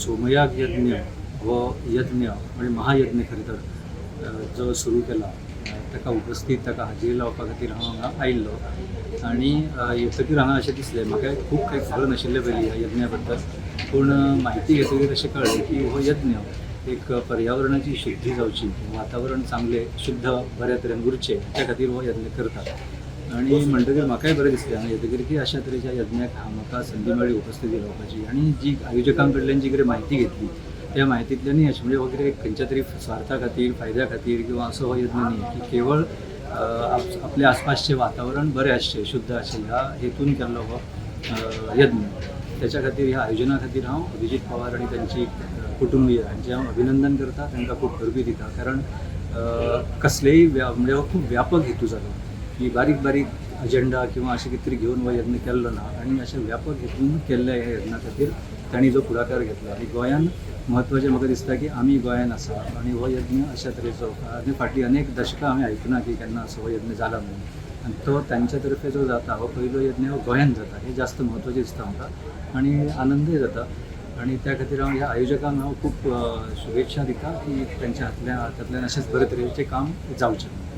सोमयाग यज्ञ हो यज्ञ म्हणजे महायज्ञ खरें तर जो सुरू केला, ताका उपस्थित, ताका हाजेरी लावपा खातीर हांव हांगा आयिल्लो. आनी येतकीर हांगा अशें दिसलें, म्हाका खूब कांय खबर नाशिल्लें पयलीं ह्या यज्ञा बद्दल, पूण म्हायती घेतकीर अशें कळ्ळें की हो यज्ञ एक पर्यावरणाची शुद्धी जावची, वातावरण चांगलें, शुद्ध, बऱ्या तरेन उरचें, त्या खातीर हो यज्ञ करतात. आनी म्हणटकीर म्हाकाय बरें दिसलें हांगा येतकीर की अशा तरेच्या यज्ञाक म्हाका संदी मेळ्ळी उपस्थिती रावपाची. आनी जी आयोजकां कडल्यान जी कितें म्हायती घेतली, त्या म्हायतींतल्यानूय अशें, म्हणजे हो कितें खंयच्या तरी स्वार्था खातीर, फायद्या खातीर किंवा असो हो यत्न न्ही, की केवळ आपल्या आसपासचें वातावरण बरें आसचें, शुद्ध आसचें, ह्या हेतून केल्लो हो यत्न. त्याच्या खातीर, ह्या आयोजना खातीर हांव अभिजीत पवार आनी तांची कुटुंबीय हांचें हांव अभिनंदन करता, तांकां खूब परबीं दिता. कारण कसलेय म्हणजे हो खूब व्यापक हेतू जालो की बारीक बारीक अजेंडा किंवा अशें कितें तरी घेवन हो यत्न केल्लो ना आनी अशें व्यापक हेतून केल्ल्या ह्या यत्ना खातीर तांणी जो फुडाकार घेतला आनी गोंयान म्हत्वाचें म्हाका दिसता की आमी गोंयान आसा आनी हो यज्ञ अशा तरेचो आनी फाटलीं अनेक दशकां आमी आयकुना की केन्ना असो हो यज्ञ जाला म्हणून. आनी तो तांच्या तर्फे जो जाता, हो पयलो यज्ञ हो गोंयान जाता, हें जास्त म्हत्वाचें दिसता म्हाका आनी आनंदय जाता. आनी त्या खातीर हांव ह्या आयोजकांक हांव खूब शुभेच्छा दिता की तांच्या हातांतल्यान अशेंच बरे तरेचें काम जावचें.